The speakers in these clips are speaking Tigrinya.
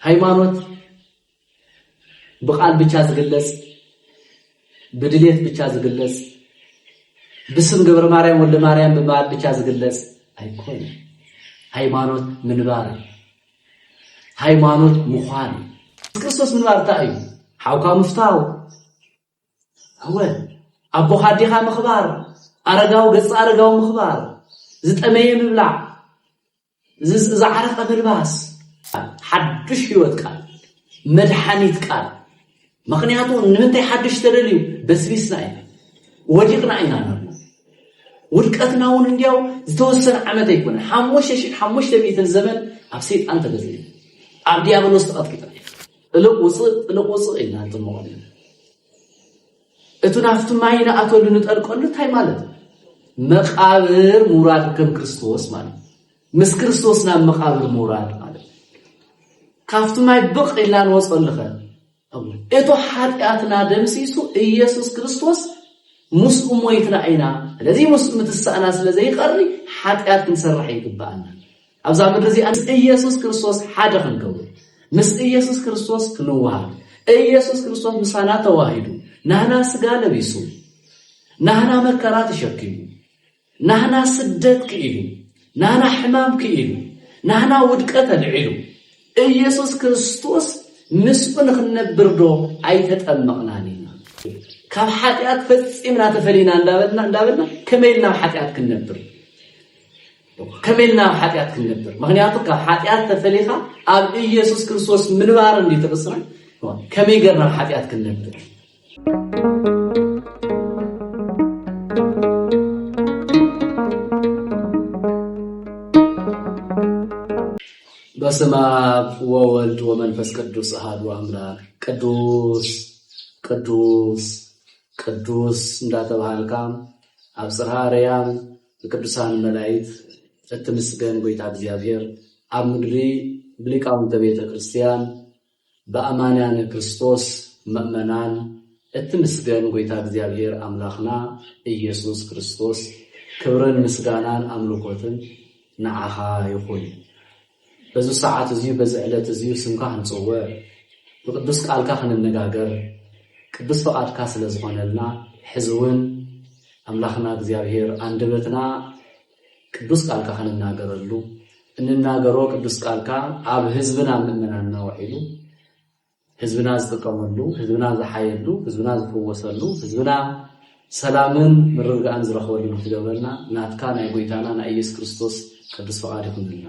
ሃይማኖት ብቓል ብቻ ዝግለጽ፣ ብድሌት ብቻ ዝግለጽ፣ ብስም ገብረ ማርያም ወልደ ማርያም ብምባል ብቻ ዝግለጽ ኣይኮነን። ሃይማኖት ምንባር እዩ። ሃይማኖት ምዃን እዩ። ክርስቶስ ምንባር እንታይ እዩ? ሓውካ ምፍታው፣ እወ፣ ኣቦኻ ኣዴኻ ምኽባር፣ ኣረጋዊ ገጽ ኣረጋዊ ምኽባር፣ ዝጠመየ ምብላዕ፣ ዝ- ዝዓረቐ ምልባስ፣ ሓዱሽ ህይወት ቃል፣ መድሓኒት ቃል። ምኽንያቱ ንምንታይ ሓዱሽ ተደልዩ? በስቢስና ኢና፣ ወዲቕና ኢና ነርና። ውድቀትና እውን እንዲያው ዝተወሰነ ዓመት ኣይኮነን። ሓሙሽተ ሽሕን ሓሙሽተ ሚእትን ዘመን ኣብ ሰይጣን ተገዚእና፣ ኣብ ዲያብሎስ ተቐጥቂጥና። ጥልቕ ውፅእ፣ ጥልቕ ውፅእ ኢልና ንጥምቖም። እቲ ናብቲ ማይ ንኣተሉ ንጠልቀሉ እንታይ ማለት እዩ? መቓብር ምውራድ ከም ክርስቶስ ማለት እዩ። ምስ ክርስቶስ ናብ መቓብር ምውራድ ማለት እዩ። ካብቲ ማይ ብቕ ኢልና ንወፀሉ ኸ? እቶ ሓጢኣትና ደምሲሱ ኢየሱስ ክርስቶስ ምስኡ ሞይትና ኢና። ስለዚ ምስኡ ምትሳእና ስለ ዘይቐሪ ሓጢኣት ክንሰርሕ ይግብኣና። ኣብዛ ምድሪ እዚኣ ምስ ኢየሱስ ክርስቶስ ሓደ ክንከውን፣ ምስ ኢየሱስ ክርስቶስ ክንወሃድ፣ ኢየሱስ ክርስቶስ ምሳና ተዋሂዱ፣ ናህና ስጋ ለቢሱ፣ ናህና መከራ ተሸኪሙ፣ ናህና ስደት ክኢሉ፣ ናህና ሕማም ክኢሉ፣ ናህና ውድቀት ኣልዒሉ፣ ኢየሱስ ክርስቶስ ምስኡ ንኽንነብር ዶ ኣይተጠመቕናን ኢና? ካብ ሓጢኣት ፈጺምና ተፈሊና እንዳበልና እንዳበልና ከመይ ኢልና ኣብ ሓጢኣት ክንነብር? ከመይ ኢልና ኣብ ሓጢኣት ክንነብር? ምኽንያቱ ካብ ሓጢኣት ተፈሊኻ ኣብ ኢየሱስ ክርስቶስ ምንባር እንዲ ተበስራ ከመይ ገርና ኣብ ሓጢኣት ክንነብር? በስመ አብ ወወልድ ወመንፈስ ቅዱስ አሐዱ አምላክ። ቅዱስ ቅዱስ ቅዱስ እንዳተባሃልካ ኣብ ጽርሐ ኣርያም ብቅዱሳን መላእክት እትምስገን ጎይታ እግዚኣብሔር፣ ኣብ ምድሪ ብሊቃውንተ ቤተ ክርስቲያን ብኣማንያነ ክርስቶስ ምእመናን እትምስገን ጎይታ እግዚኣብሔር ኣምላኽና ኢየሱስ ክርስቶስ፣ ክብርን ምስጋናን ኣምልኮትን ንዓኻ ይኹን። በዚ ሰዓት እዚዩ፣ በዚ ዕለት እዚዩ ስምካ ክንጽውዕ፣ ብቅዱስ ቃልካ ክንነጋገር ቅዱስ ፈቓድካ ስለ ዝኾነልና፣ ሕዚ እውን ኣምላኽና እግዚኣብሔር ኣንደበትና ቅዱስ ቃልካ ክንናገረሉ፣ እንናገሮ ቅዱስ ቃልካ ኣብ ህዝብና ምእመናንና ውዒሉ ህዝብና ዝጥቀመሉ፣ ህዝብና ዝሓየሉ፣ ህዝብና ዝፍወሰሉ፣ ህዝብና ሰላምን ምርግጋእን ዝረኽበሉ ንክትገብረልና ናትካ ናይ ጎይታና ናይ ኢየሱስ ክርስቶስ ቅዱስ ፍቓድ ይኹንልና።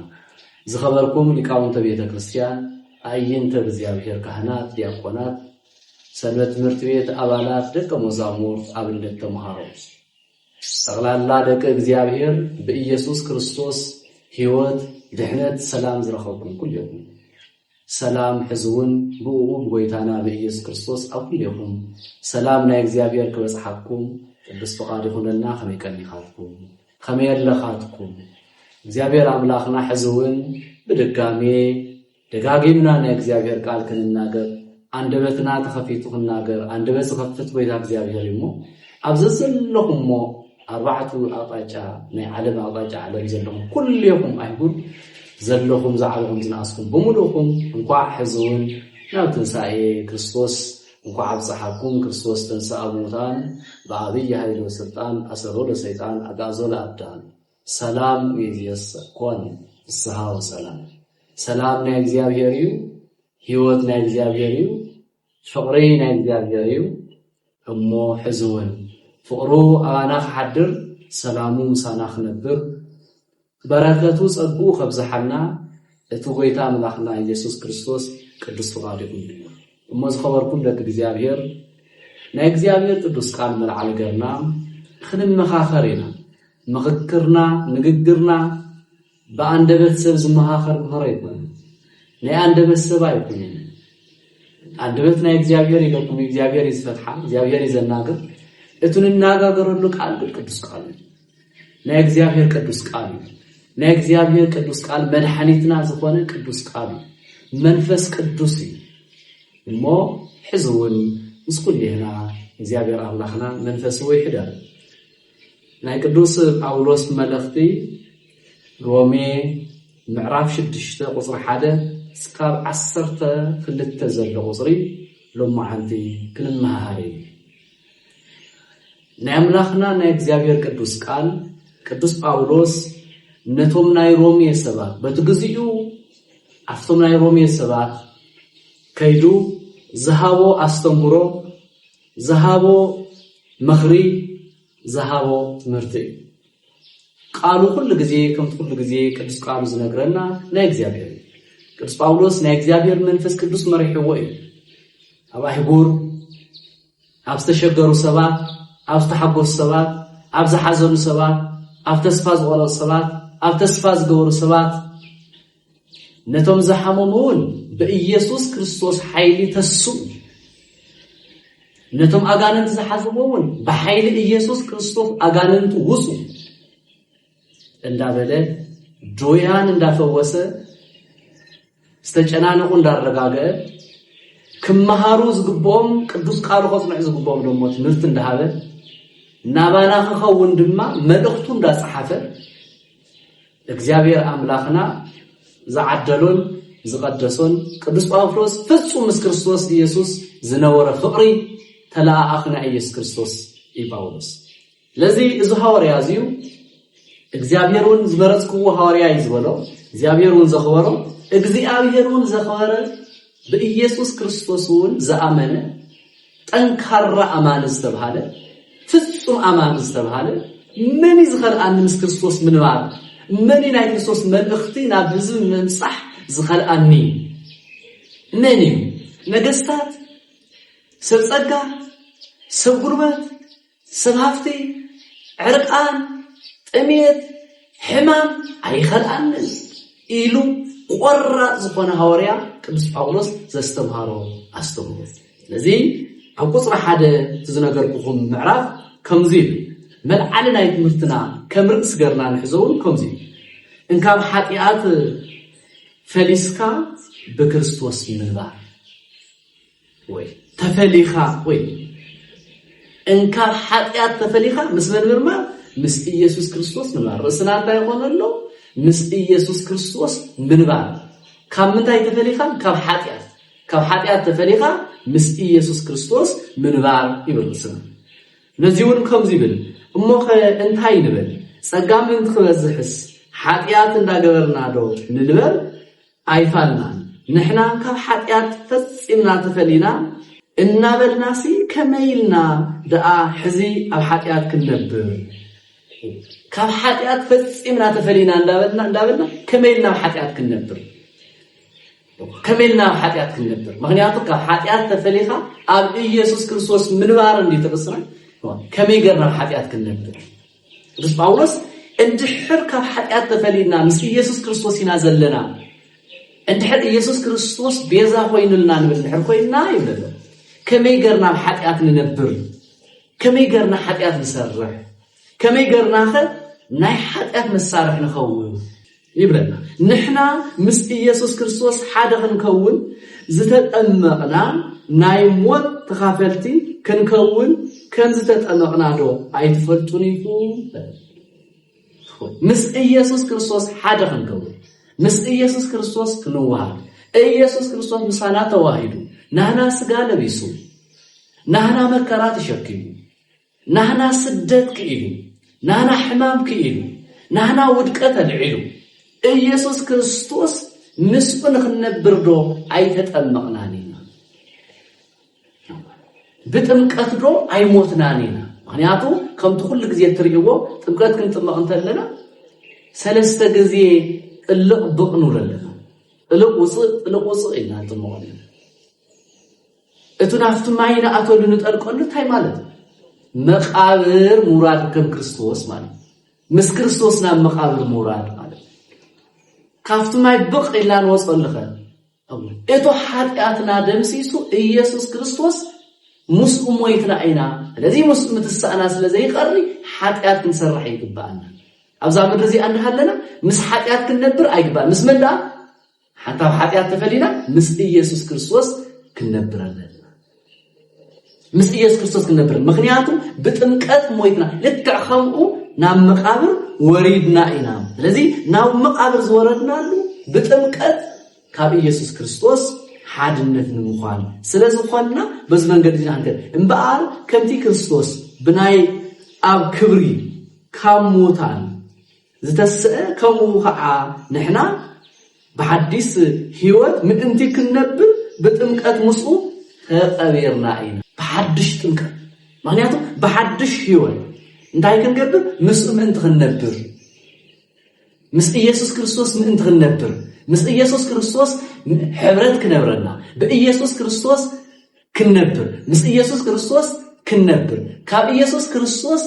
ዝኸበርኩም ሊቃውንተ ቤተ ክርስቲያን፣ ኣዕይንተ እግዚኣብሔር፣ ካህናት፣ ዲያቆናት፣ ሰንበት ትምህርቲ ቤት ኣባላት፣ ደቀ መዛሙርት፣ ኣብነት ተምሃሮ፣ ጠቕላላ ደቂ እግዚኣብሔር ብኢየሱስ ክርስቶስ ሕይወት፣ ድሕነት፣ ሰላም ዝረኸብኩም ኩሉ ኢኹም። ሰላም ሕዝውን ብእኡ ብጎይታና ብኢየሱስ ክርስቶስ ኣብ ኩሉ ኢኹም። ሰላም ናይ እግዚኣብሔር ክበጽሓኩም ቅዱስ ፍቓድ ይኹነልና። ከመይ ቀኒኻትኩም? ከመይ ኣለኻትኩም? እግዚኣብሔር ኣምላኽና ሕዝውን ብድጋሜ ደጋጊምና ናይ እግዚኣብሔር ቃል ክንናገር፣ ኣንደበትና ተኸፊቱ ክናገር፣ ኣንደበት ዝኸፍት ጎይታ እግዚኣብሔር እዩ እሞ፣ ኣብ ዘዘለኹምሞ ኣርባዕቱ ኣቕጣጫ ናይ ዓለም፣ ኣቕጣጫ ዓለም ዘለኹም ኩሌኹም ኣይሁድ ዘለኹም፣ ዝዓበኹም ዝነኣስኩም ብምሉእኹም፣ እንኳዕ ሕዚ እውን ናብ ትንሳኤ ክርስቶስ እንኳዕ ኣብፀሓኩም። ክርስቶስ ተንሥአ እሙታን፣ በዐቢይ ኃይል ወሥልጣን፣ አሰሮ ለሰይጣን፣ አግዓዞ ለአዳም። ሰላም እምይእዜሰ ኮን፣ ፍስሐ ወሰላም። ሰላም ናይ እግዚኣብሔር እዩ። ሕይወት ናይ እግዚኣብሔር እዩ። ፍቕሪ ናይ እግዚኣብሔር እዩ። እሞ ሕዚ እውን ፍቕሩ ኣባና ክሓድር፣ ሰላሙ ምሳና ክነብር፣ በረከቱ ጸግኡ ከብዝሓልና እቲ ጎይታ ኣምላኽና ኢየሱስ ክርስቶስ ቅዱስ ፍቓዱ ይኹንልና። እሞ ዝኸበርኩም ደቂ እግዚኣብሔር፣ ናይ እግዚኣብሔር ቅዱስ ቃል መልዓሊ ገርና ክንመኻኸር ኢና። ምኽክርና፣ ንግግርና ብኣንደበት ሰብ ዝመኻኸር ምኽር ኣይኮነን። ናይ ኣንደበት ሰብ ኣይኮነን። ኣንደበት ናይ እግዚኣብሔር ኢለኩም፣ እግዚኣብሔር እዩ ዝፈትሓ፣ እግዚኣብሔር እዩ ዘናግር። እቲ ንነጋገረሉ ቃል ግን ቅዱስ ቃል እዩ። ናይ እግዚኣብሔር ቅዱስ ቃል እዩ። ናይ እግዚኣብሔር ቅዱስ ቃል መድሓኒትና ዝኾነ ቅዱስ ቃል እዩ። መንፈስ ቅዱስ እዩ። እሞ ሕዚ እውን ምስ ኩሌና እግዚኣብሔር ኣምላኽና መንፈሱ ይሕደር። ናይ ቅዱስ ጳውሎስ መልእኽቲ ሮሜ ምዕራፍ ሽዱሽተ ቁጽሪ ሓደ እስካብ ዓሰርተ ክልተ ዘሎ ቁፅሪ ሎማዓንቲ ክንመሃሃር እዩ። ናይ ኣምላኽና ናይ እግዚኣብሔር ቅዱስ ቃል ቅዱስ ጳውሎስ ነቶም ናይ ሮሜ ሰባት በቲ ግዚኡ ኣብቶም ናይ ሮሜ ሰባት ከይዱ ዝሃቦ ኣስተምህሮ፣ ዝሃቦ ምኽሪ፣ ዝሃቦ ትምህርቲ እዩ። ቃሉ ኩሉ ግዜ ከምቲ ኩሉ ግዜ ቅዱስ ቃሉ ዝነግረና ናይ እግዚኣብሔር እዩ። ቅዱስ ጳውሎስ ናይ እግዚኣብሔር መንፈስ ቅዱስ መሪሕዎ እዩ። ኣብ ኣህጉር፣ ኣብ ዝተሸገሩ ሰባት፣ ኣብ ዝተሓጎሱ ሰባት፣ ኣብ ዝሓዘኑ ሰባት፣ ኣብ ተስፋ ዝቆረፁ ሰባት፣ ኣብ ተስፋ ዝገበሩ ሰባት፣ ነቶም ዝሓመሙ እውን ብኢየሱስ ክርስቶስ ሓይሊ ተስኡ፣ ነቶም ኣጋንንቲ ዝሓዝዎ እውን ብሓይሊ ኢየሱስ ክርስቶስ ኣጋንንቲ ውፁ እንዳበለ፣ ድውያን እንዳፈወሰ፣ ዝተጨናነቑ እንዳረጋገ፣ ክመሃሩ ዝግብኦም ቅዱስ ቃሉ ከጽንዑ ዝግብኦም ደሞ ትምህርቲ እንዳሃበ፣ ናባና ክኸውን ድማ መልእኽቱ እንዳጸሓፈ፣ እግዚኣብሔር ኣምላኽና ዝዓደሎን ዝቐደሶን ቅዱስ ጳውሎስ ፍጹም ምስ ክርስቶስ ኢየሱስ ዝነበረ ፍቕሪ ተለኣኣኽ ናይ ኢየሱስ ክርስቶስ እዩ ጳውሎስ። ስለዚ እዚ ሃዋርያ እዚዩ እግዚኣብሔር እውን ዝመረጽክዎ ሃዋርያ እዩ ዝበሎ። እግዚኣብሔር እውን ዘኽበሮ፣ እግዚኣብሔር እውን ዘኽበረ፣ ብኢየሱስ ክርስቶስ እውን ዝኣመነ ጠንካራ ኣማኒ ዝተብሃለ፣ ፍጹም ኣማኒ ዝተብሃለ፣ መን እዩ ዝኸልኣኒ ምስ ክርስቶስ ምንባር? መን እዩ ናይ ክርስቶስ መልእኽቲ ናብ ህዝቢ ምምጻሕ ዝኸልኣኒ? መን እዩ? ነገስታት፣ ሰብ ጸጋ፣ ሰብ ጉልበት፣ ሰብ ሃፍቲ፣ ዕርቃን፣ ጥሜት፣ ሕማም ኣይኸልኣንን ኢሉ ቆራጥ ዝኾነ ሃዋርያ ቅዱስ ጳውሎስ ዘስተምሃሮ ኣስተምህሮ። ስለዚ ኣብ ቁጽሪ ሓደ እቲ ዝነገርኩኹም ምዕራፍ ከምዚ ኢሉ፣ መልዓሊ ናይ ትምህርትና ከም ርእሲ ገርና ንሕዞ እውን ከምዚ ኢሉ፣ እንካብ ሓጢኣት ፈሊስካ ብክርስቶስ ምንባር። ወይ ተፈሊኻ ወይ እንካብ ሓጢኣት ተፈሊኻ ምስ መን ምንባር? ምስ ኢየሱስ ክርስቶስ ምንባር። ርእስና እንታይ ይኾነ ኣሎ? ምስ ኢየሱስ ክርስቶስ ምንባር። ካብ ምንታይ ተፈሊኻ? ካብ ሓጢኣት። ካብ ሓጢኣት ተፈሊኻ ምስ ኢየሱስ ክርስቶስ ምንባር ይብል ርእስና። ነዚ እውን ከምዚ ይብል፣ እሞኸ እንታይ ንበል? ጸጋ ምእንቲ ክበዝሕስ ሓጢኣት እንዳገበርና ዶ ንንበር? ኣይፋልናን። ንሕና ካብ ሓጢኣት ፈጺምና ተፈሊና እናበልናሲ ከመይ ኢልና ደኣ ሕዚ ኣብ ሓጢኣት ክንነብር? ካብ ሓጢኣት ፈጺምና ተፈሊና እንዳበልና እንዳበልና ከመይ ኢልና ኣብ ሓጢኣት ክንነብር? ከመይ ኢልና ኣብ ሓጢኣት ክንነብር? ምኽንያቱ ካብ ሓጢኣት ተፈሊኻ ኣብ ኢየሱስ ክርስቶስ ምንባር እንዲ ተበስና ከመይ ገርና ኣብ ሓጢኣት ክንነብር? ቅዱስ ጳውሎስ እንድሕር ካብ ሓጢኣት ተፈሊና ምስ ኢየሱስ ክርስቶስ ኢና ዘለና፣ እንድሕር ኢየሱስ ክርስቶስ ቤዛ ኮይኑልና ንብል እንድሕር ኮይንና ይብል ኣሎ። ከመይ ገርና ኣብ ሓጢኣት ንነብር? ከመይ ገርና ሓጢኣት ንሰርሕ? ከመይ ገርናኸ ናይ ሓጢኣት መሳርሒ ንኸውን? ይብለና። ንሕና ምስ ኢየሱስ ክርስቶስ ሓደ ክንከውን ዝተጠመቕና ናይ ሞት ተኻፈልቲ ክንከውን ከም ዝተጠመቕና ዶ ኣይትፈልጡን ኢኹም? ምስ ኢየሱስ ክርስቶስ ሓደ ክንከውን፣ ምስ ኢየሱስ ክርስቶስ ክንወሃድ፣ ኢየሱስ ክርስቶስ ምሳና ተዋሂዱ፣ ናህና ስጋ ለቢሱ፣ ናህና መከራ ተሸኪሙ፣ ናህና ስደት ክኢሉ፣ ናህና ሕማም ክኢሉ፣ ናህና ውድቀት ኣልዒሉ፣ ኢየሱስ ክርስቶስ ምስኡ ንኽንነብር ዶ ኣይተጠመቕናን ኢና? ብጥምቀት ዶ ኣይሞትናን ኢና? ምኽንያቱ ከምቲ ኩሉ ግዜ እትርእይዎ ጥምቀት ክንጥመቕ እንተለና ሰለስተ ግዜ ጥልቕ ብቕ ንብል ኣለና። ጥልቕ ውፅእ፣ ጥልቕ ውፅእ ኢና ንጥመቕ ኣለና። እቲ ናብቲ ማይ ንኣተሉ ንጠልቀሉ እንታይ ማለት እዩ? መቃብር ምውራድ ከም ክርስቶስ ማለት እዩ። ምስ ክርስቶስ ናብ መቃብር ምውራድ ማለት እዩ። ካብቲ ማይ ብቕ ኢልና ንወፀሉ ኸ? እቶ ሓጢኣትና ደምሲሱ ኢየሱስ ክርስቶስ ምስኡ ሞይትና ኢና። ስለዚ ምስኡ ምትሳእና ስለ ዘይቐሪ ሓጢኣት ክንሰርሕ ይግብኣና። ኣብዛ ምድሪ እዚኣ እንዳሃለና ምስ ሓጢኣት ክንነብር ኣይግባእ። ምስ መን ደኣ? ሓንቲ ኣብ ሓጢኣት ተፈሊና ምስ ኢየሱስ ክርስቶስ ክንነብር ኣለና። ምስ ኢየሱስ ክርስቶስ ክንነብር፣ ምኽንያቱ ብጥምቀት ሞይትና፣ ልክዕ ከምኡ ናብ መቃብር ወሪድና ኢና። ስለዚ ናብ መቃብር ዝወረድናሉ ብጥምቀት ካብ ኢየሱስ ክርስቶስ ሓድነት ንምዃን ስለ ዝኾንና፣ በዚ መንገዲ እዚ ንሓንከ እምበኣር፣ ከምቲ ክርስቶስ ብናይ ኣብ ክብሪ ካብ ምዉታን ዝተሰአ፣ ከምኡ ኸዓ ንሕና ብሓዲስ ህይወት ምእንቲ ክንነብር ብጥምቀት ምስኡ ተቐቢርና ኢና። ብሓድሽ ጥምቀት። ምኽንያቱ ብሓድሽ ህይወት እንታይ ክንገብር? ምስኡ ምእንቲ ክንነብር። ምስ ኢየሱስ ክርስቶስ ምእንቲ ክንነብር። ምስ ኢየሱስ ክርስቶስ ሕብረት ክነብረና። ብኢየሱስ ክርስቶስ ክንነብር። ምስ ኢየሱስ ክርስቶስ ክንነብር። ካብ ኢየሱስ ክርስቶስ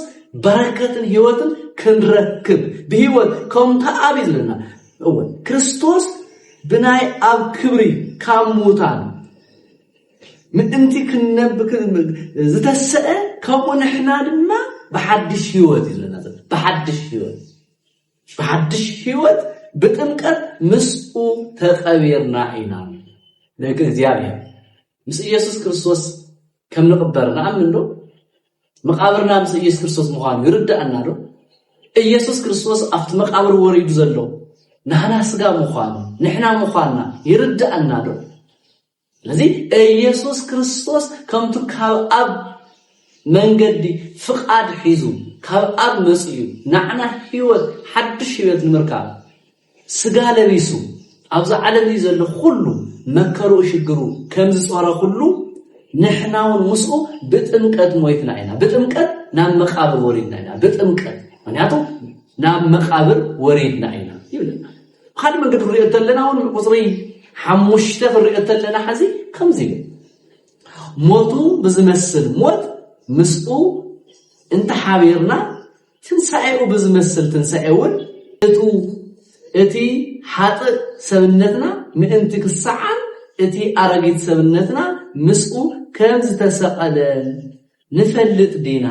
በረከትን ህይወትን ክንረክብ። ብህይወት ከምታ ኣብ እዩ ዝብለና። እወ፣ ክርስቶስ ብናይ ኣብ ክብሪ ካብ ምዉታን ምእንቲ ክንነብ-፣ ክን-፣ ዝተሰአ፣ ከምኡ ንሕና ድማ ብሓድሽ ህይወት እዩ ዝብለና ዘሎ። ብሓድሽ ህይወት። ብሓድሽ ህይወት ብጥምቀት ምስኡ ተቐቢርና ኢና። ደቂ እግዚኣብሔር፣ ምስ ኢየሱስ ክርስቶስ ከም ንቕበር ንኣምን ዶ? መቓብርና ምስ ኢየሱስ ክርስቶስ ምዃኑ ይርድኣና ዶ? ኢየሱስ ክርስቶስ ኣብቲ መቓብር ወሪዱ ዘሎ ናህና ስጋ ምዃኑ፣ ንሕና ምዃንና ይርድኣና ዶ? ስለዚ ኢየሱስ ክርስቶስ ከምቱ ካብ ኣብ መንገዲ ፍቓድ ሒዙ፣ ካብ ኣብ መጺኡ፣ ንዓና ህይወት፣ ሓድሽ ህይወት ንምርካብ ስጋ ለቢሱ፣ ኣብዛ ዓለም እዚ ዘሎ ኩሉ መከርኡ ሽግሩ ከም ዝጾረ ኩሉ፣ ንሕና እውን ምስኡ ብጥምቀት ሞይትና ኢና። ብጥምቀት ናብ መቓብር ወሪድና ኢና። ብጥምቀት። ምኽንያቱ ናብ መቓብር ወሪድና ኢና ይብለና። ብኻልእ መንገዲ ክንሪኦ እንተለና እውን ቁጽሪ ሓሙሽተ ክንሪኦ እንተለና ሕዚ ከምዚ ይብል። ሞቱ ብዝመስል ሞት ምስኡ እንተሓቢርና፣ ትንሳኤኡ ብዝመስል ትንሳኤ እውን እቱ፣ እቲ ሓጥእ ሰብነትና ምእንቲ ክሰዓር፣ እቲ ኣረጊት ሰብነትና ምስኡ ከም ዝተሰቐለ ንፈልጥ ዲና?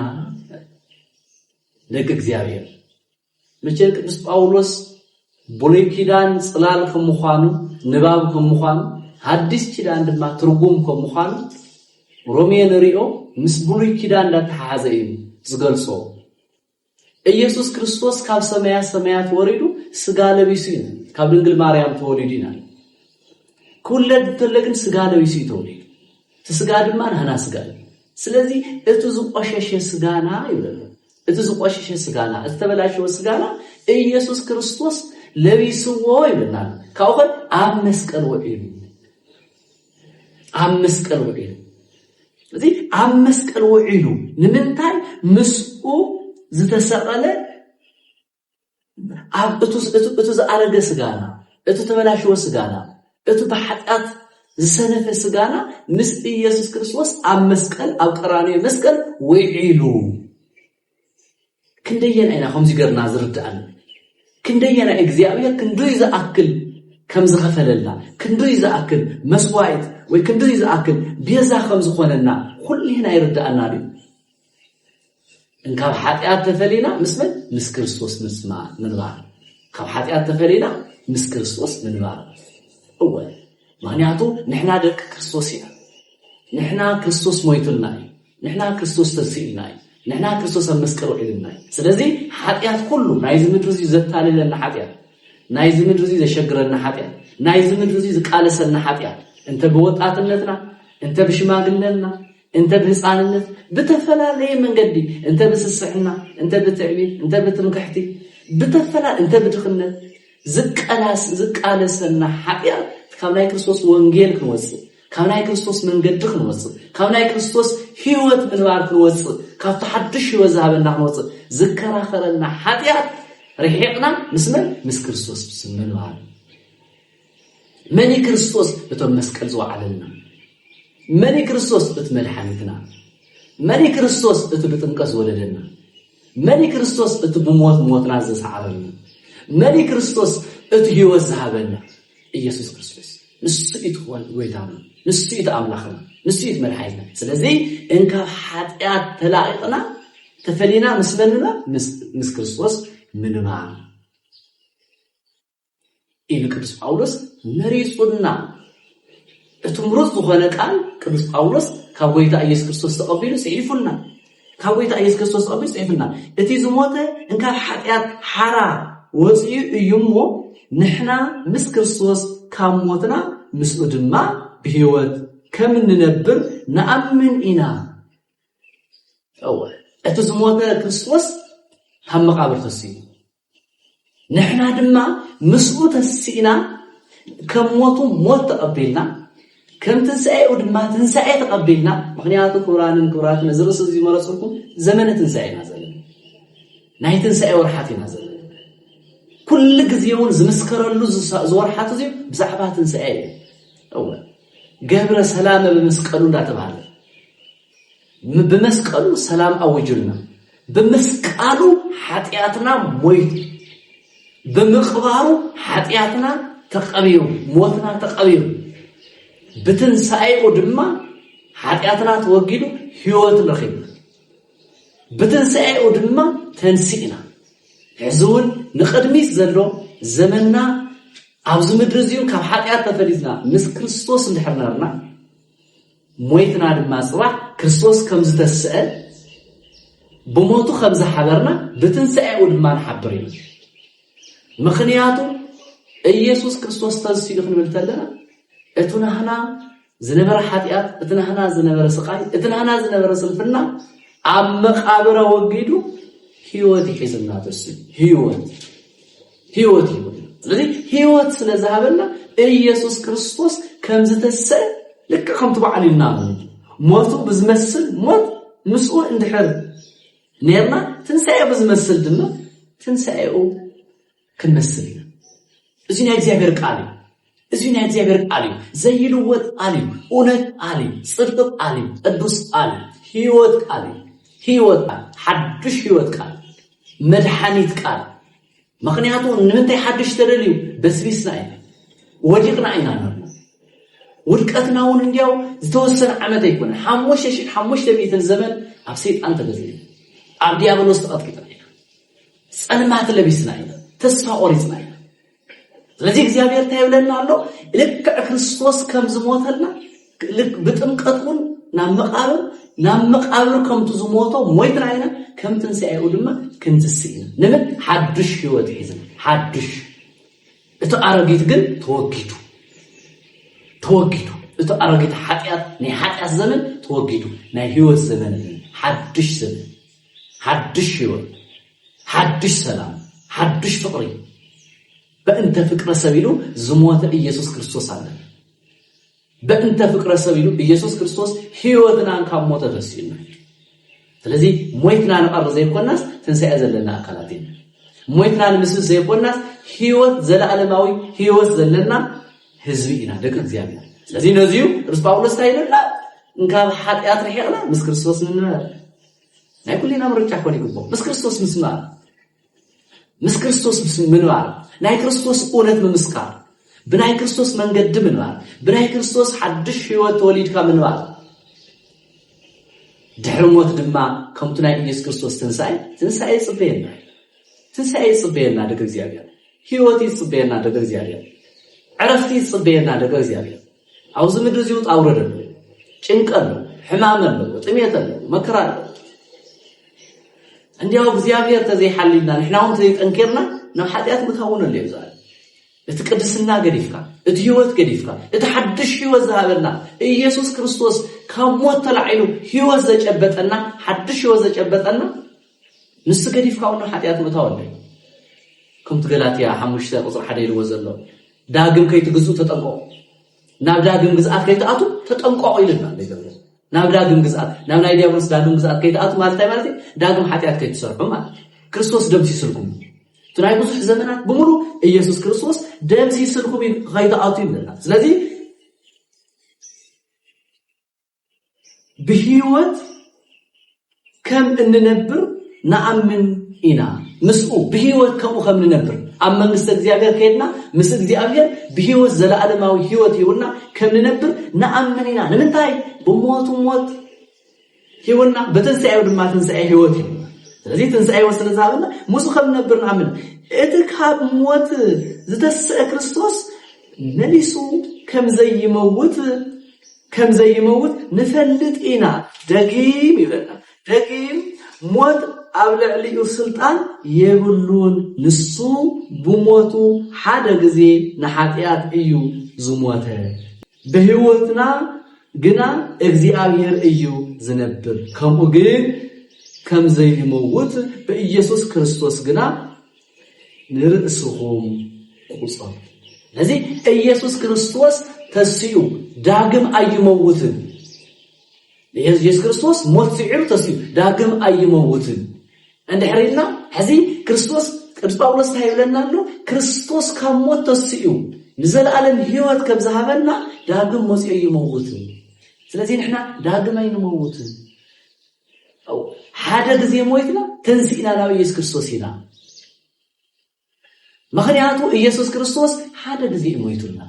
ደቂ እግዚኣብሔር፣ መቸም ቅዱስ ጳውሎስ ብሉይ ኪዳን ጽላል ከም ምዃኑ፣ ንባብ ከም ምዃኑ፣ ሓዲስ ኪዳን ድማ ትርጉም ከም ምዃኑ፣ ሮሜ ንሪኦ ምስ ብሉይ ኪዳን እንዳተሓሓዘ እዩ ዝገልጾ። ኢየሱስ ክርስቶስ ካብ ሰማያ ሰማያት ወሪዱ ስጋ ለቢሱ እዩ፣ ካብ ድንግል ማርያም ተወሊዱ ኢና። ክውለድ እንተሎ ግን ስጋ ለቢሱ እዩ ተወሊዱ። እቲ ስጋ ድማ ናህና ስጋ እዩ። ስለዚ እቲ ዝቆሸሸ ስጋና ይብለና። እቲ ዝቆሸሸ ስጋና፣ እቲ ተበላሸወ ስጋና ኢየሱስ ክርስቶስ ለቢስዎ ይብለና። ካብኡ ኸ ኣብ መስቀል ውዒሉ። ኣብ መስቀል ውዒሉ። እዚ ኣብ መስቀል ውዒሉ ንምንታይ? ምስኡ ዝተሰቐለ ኣብ እቱ፣ እቱ፣ እቱ ዝኣረገ ስጋና፣ እቱ ተበላሽወ ስጋና፣ እቱ ብሓጢኣት ዝሰነፈ ስጋና ምስ ኢየሱስ ክርስቶስ ኣብ መስቀል፣ ኣብ ቀራንዮ መስቀል ውዒሉ። ክንደየናይ ኢና ከምዚ ገርና ዝርድኣና? ክንደየናይ እግዚኣብሔር ክንዱይ ዝኣክል ከም ዝኸፈለልና፣ ክንዱይ ዝኣክል መስዋዕት ወይ ክንዱይ ዝኣክል ቤዛ ከም ዝኾነና ኩልና ይርድኣና ድዩ? እንካብ ሓጢኣት ተፈሊና ምስ መን? ምስ ክርስቶስ ምስ ማ-፣ ምንባር። ካብ ሓጢኣት ተፈሊና ምስ ክርስቶስ ምንባር። እወ፣ ምኽንያቱ ንሕና ደቂ ክርስቶስ ኢና። ንሕና ክርስቶስ ሞይቱልና እዩ። ንሕና ክርስቶስ ተንሲእልና እዩ። ንሕና ክርስቶስ ኣብ መስቀል ውዒሉልና እዩ። ስለዚ ሓጢኣት ኩሉ ናይዚ ምድሪ እዚ ዘታልለና ሓጢኣት፣ ናይዚ ምድሪ እዚ ዘሸግረና ሓጢኣት፣ ናይዚ ምድሪ እዚ ዝቃለሰና ሓጢኣት፣ እንተ ብወጣትነትና፣ እንተ ብሽማግለና፣ እንተ ብህፃንነት፣ ብተፈላለየ መንገዲ፣ እንተ ብስስሕና፣ እንተ ብትዕቢት፣ እንተ ብትምክሕቲ፣ ብተፈላ-፣ እንተ ብድኽነት ዝቀላስ-፣ ዝቃለሰና ሓጢኣት ካብ ናይ ክርስቶስ ወንጌል ክንወፅእ፣ ካብ ናይ ክርስቶስ መንገዲ ክንወፅእ፣ ካብ ናይ ክርስቶስ ህይወት ምንባር ክንወፅእ፣ ካብቲ ሓድሽ ህይወት ዝሃበና ክንወፅእ ዝከራኸረና ሓጢኣት ርሒቕና ምስ መን? ምስ ክርስቶስ ምስ ምንባር። መን እዩ ክርስቶስ? እቶም መስቀል ዝወዓለልና። መን እዩ ክርስቶስ? እቲ መድሓኒትና። መን እዩ ክርስቶስ? እቲ ብጥምቀት ዝወለደና። መን እዩ ክርስቶስ? እቲ ብሞት ሞትና ዘሰዓረና። መን እዩ ክርስቶስ? እቲ ህይወት ዝሃበና። ኢየሱስ ክርስቶስ። ንሱ እዩ እቲ ኾን-፣ ጎይታና። ንሱ እዩ እቲ ኣምላኽና። ንሱ እዩ እቲ መድሓኒትና። ስለዚ እንካብ ሓጢኣት ተላቒቕና፣ ተፈሊና ምስ መን ምንባር? ምስ፣ ምስ ክርስቶስ ምንባር። ኢሉ ቅዱስ ጳውሎስ መሪጹና። እቲ ምሩጽ ዝኾነ ቃል ቅዱስ ጳውሎስ ካብ ጎይታ ኢየሱስ ክርስቶስ ተቐቢሉ ጽሒፉልና። ካብ ጎይታ ኢየሱስ ክርስቶስ ተቐቢሉ ጽሒፉልና። እቲ ዝሞተ እንካብ ሓጢኣት ሓራ ወጺኡ እዩ እሞ፣ ንሕና ምስ ክርስቶስ ካብ ሞትና ምስኡ ድማ ብህይወት ከም እንነብር ንኣምን ኢና። እወ፣ እቲ ዝሞተ ክርስቶስ ካብ መቓብር ተሲኡ። ንሕና ድማ ምስኡ ተሲእና፣ ከም ሞቱ ሞት ተቐቢልና፣ ከም ትንሳኤኡ ድማ ትንሳኤ ተቐቢልና። ምኽንያቱ ክቡራንን ክቡራትን፣ እዚ ርእሲ እዚ ዝመረጽኩ ዘመነ ትንሳኤ ኢና ዘለና። ናይ ትንሳኤ ወርሓት ኢና ዘለና። ኩሉ ግዜ እውን ዝምስከረሉ ዝሳ-፣ ዝወርሓት እዚ ብዛዕባ ትንሳኤ እዩ። እወ፣ ገብረ ሰላመ ብመስቀሉ እንዳተባሃለ ም-፣ ብመስቀሉ ሰላም ኣውጁልና። ብምስቃሉ ሓጢኣትና ሞይቱ። ብምቕባሩ ሓጢኣትና ተቐቢሩ፣ ሞትና ተቐቢሩ። ብትንሳኤኡ ድማ ሓጢኣትና ተወጊዱ ህይወት ረኺብና። ብትንሳኤኡ ድማ ተንሲእና። ሕዚ እውን ንቕድሚት ዘሎ ዘመንና ኣብዚ ምድሪ እዚኡ ካብ ሓጢኣት ተፈሊጥና ምስ ክርስቶስ እንድሕር ነርና፣ ሞይትና ድማ ጽባሕ ክርስቶስ ከም ዝተስአ፣ ብሞቱ ከም ዝሓበርና፣ ብትንሳኤኡ ድማ ንሓብር ኢና። ምኽንያቱ ኢየሱስ ክርስቶስ ተንሲኡ ክንብል ተለና፣ እቲ ናህና ዝነበረ ሓጢኣት፣ እቲ ናህና ዝነበረ ስቓይ፣ እቲ ናህና ዝነበረ ስንፍና ኣብ መቓብር ኣወጊዱ ህይወት ይሒዝና ተስኡ። ህይወት፣ ህይወት ይሂበና። ስለዚ ህይወት ስለ ዝሃበና ኢየሱስ ክርስቶስ ከም ዝተሰ ልክዕ ከምቲ በዓል ኢልና ንኣምን። ሞቱ ብዝመስል ሞት ምስኡ እንድሕር ኔርና፣ ትንሳኤ ብዝመስል ድማ ትንሳኤኡ ክንመስል ኢና። እዚ ናይ እግዚኣብሔር ቃል እዩ። እዚ ናይ እግዚኣብሔር ቃል እዩ። ዘይልወጥ ቃል እዩ። እውነት ቃል እዩ። ጽድቂ ቃል እዩ። ቅዱስ ቃል እዩ። ህይወት ቃል እዩ። ህይወት ቃል፣ ሓድሽ ህይወት ቃል፣ መድሓኒት ቃል። ምኽንያቱ ንምንታይ ሓድሽ ተደልዩ? በስቢስና ኢና። ወዲቕና ኢና ነርና። ውድቀትና እውን እንዲያው ዝተወሰነ ዓመት ኣይኮነን። ሓሙሽተ ሺሕ ሓሙሽተ ሚእትን ዘመን ኣብ ሰይጣን ተገዚእና፣ ኣብ ዲያብሎስ ተቐጥቂጥና ኢና። ጸልማት ለቢስና ኢና። ተስፋ ቆሪጽና ኢና። ስለዚ እግዚኣብሔር እንታይ ይብለና ኣሎ? ልክዕ ክርስቶስ ከም ዝሞተልና፣ ልክ ብጥምቀት እውን ናብ መቓብር፣ ናብ መቓብር ከምቲ ዝሞቶ ሞይትና ኢና፣ ከም ትንሳኤኡ ድማ ክንትስእ ኢና። ንምን? ሓድሽ ህይወት ሒዝና። ሓድሽ። እቲ ኣረጊት ግን ተወጊዱ። ተወጊዱ። እቲ ኣረጊት ሓጢኣት፣ ናይ ሓጢኣት ዘመን ተወጊዱ። ናይ ህይወት ዘመን፣ ሓድሽ ዘመን፣ ሓድሽ ህይወት፣ ሓድሽ ሰላም፣ ሓድሽ ፍቕሪ። በእንተ ፍቅረ ሰብ ኢሉ ዝሞተ ኢየሱስ ክርስቶስ ኣለ። በእንተ ፍቅረ ሰብ ኢሉ ኢየሱስ ክርስቶስ ህይወትና ካብ ሞተ ተሲኡና። ስለዚ ሞይትና ንቐሪ ዘይኮናስ ትንሳኤ ዘለና ኣካላት ኢና። ሞይትና ንምስስ ዘይኮናስ ህይወት፣ ዘለዓለማዊ ህይወት ዘለና ህዝቢ ኢና፣ ደቂ እግዚኣብሔር። ስለዚ ነዚዩ ቅዱስ ጳውሎስ እንታይ ይብለና? እንካብ ሓጢኣት ርሒቕና ምስ ክርስቶስ ንንበር። ናይ ኩልና ምርጫ ክኾን ይግብኦ። ምስ ክርስቶስ ምስማር፣ ምስ ክርስቶስ ምስ ምንባር፣ ናይ ክርስቶስ እውነት ምምስካር፣ ብናይ ክርስቶስ መንገዲ ምንባር፣ ብናይ ክርስቶስ ሓድሽ ህይወት ተወሊድካ ምንባር። ድሕሪ ሞት ድማ ከምቱ ናይ ኢየሱስ ክርስቶስ ትንሳኤ፣ ትንሳኤ ይጽበየና። ትንሳኤ ይጽበየና ደቂ እግዚኣብሔር። ህይወት ይጽበየና ደቂ እግዚኣብሔር። ዕረፍቲ ይጽበየና ደቂ እግዚኣብሔር። ኣብዚ ምድሪ እዚ ውጣ ውረድ ኣሎ። ጭንቀት ኣሎ፣ ሕማም ኣሎ፣ ጥሜት ኣሎ፣ መከራ ኣሎ። እንዲያው እግዚኣብሔር ተዘይሓሊልና፣ ንሕና እውን ተዘይጠንኪርና ናብ ሓጢኣት ምእታው እውን ኣሎ እዩ ዝብል። እቲ ቅድስና ገዲፍካ፣ እቲ ህይወት ገዲፍካ፣ እቲ ሓድሽ ህይወት ዝሃበና ኢየሱስ ክርስቶስ ካብ ሞት ተላዒሉ ህይወት ዘጨበጠና፣ ሓድሽ ህይወት ዘጨበጠና፣ ንሱ ገዲፍካ እውን ናብ ሓጢኣት ምእታው ኣሎ። ከምቲ ገላትያ ሓሙሽተ ቁጽሪ ሓደ ኢልዎ ዘሎ፣ ዳግም ከይትግዝኡ ተጠንቀቑ። ናብ ዳግም ግዝኣት ከይትኣቱ ተጠንቀቑ ኢልና ኣሎ እግዚኣብሔር። ናብ ዳግም ግዝኣት፣ ናብ ናይ ዲያብሎስ ዳግም ግዝኣት ከይትኣቱ ማለት እንታይ ማለት እዩ? ዳግም ሓጢኣት ከይትሰርሑ ማለት እዩ። ክርስቶስ ደምሲስልኩም። እቲ ናይ ብዙሕ ዘመናት ብምሉእ ኢየሱስ ክርስቶስ ደምሲስልኩም እዩ፣ ከይትኣቱ ይብለና። ስለዚ ብህይወት ከም እንነብር ንኣምን ኢና። ምስኡ ብህይወት ከምኡ ከም ንነብር፣ ኣብ መንግስቲ እግዚኣብሔር ከይድና ምስ እግዚኣብሔር ብህይወት፣ ዘለኣለማዊ ህይወት ሂቡና ከም ንነብር ንኣምን ኢና። ንምንታይ? ብሞቱ ሞት ሂቡና፣ ብትንሳኤኡ ድማ ትንሳኤ ህይወት ሂቡና። ስለዚ ትንሳኤ ህይወት ስለ ዝሃበና ምስኡ ከም ንነብር ንኣምን። እቲ ካብ ሞት ዝተስአ ክርስቶስ መሊሱ ከም ዘይመውት፣ ከም ዘይመውት ንፈልጥ ኢና። ደጊም ይብለና። ደጊም ሞት ኣብ ልዕሊኡ ስልጣን የብሉን። ንሱ ብሞቱ ሓደ ግዜ ንሓጢኣት እዩ ዝሞተ። ብህይወትና ግና እግዚኣብሔር እዩ ዝነብር። ከምኡ ግን ከም ዘይመውት ብኢየሱስ ክርስቶስ ግና ንርእስኹም ቁጸሩ። ስለዚ ኢየሱስ ክርስቶስ ተሲኡ ዳግም ኣይመውትን። ኢየሱስ ክርስቶስ ሞት ስዒሩ ተሲኡ ዳግም ኣይመውትን። እንድሕር ኢልና ሕዚ ክርስቶስ ቅዱስ ጳውሎስ እንታይ ይብለና ኣሎ? ክርስቶስ ካብ ሞት ተሲኡ ንዘለኣለም ህይወት ከም ዝሃበና ዳግም መፂኡ ኣይመውትን። ስለዚ ንሕና ዳግም ኣይንመውትን። ሓደ ግዜ ሞይትና ተንሲእና ናብ ኢየሱስ ክርስቶስ ኢና። ምኽንያቱ ኢየሱስ ክርስቶስ ሓደ ግዜ እዩ ሞይቱልና።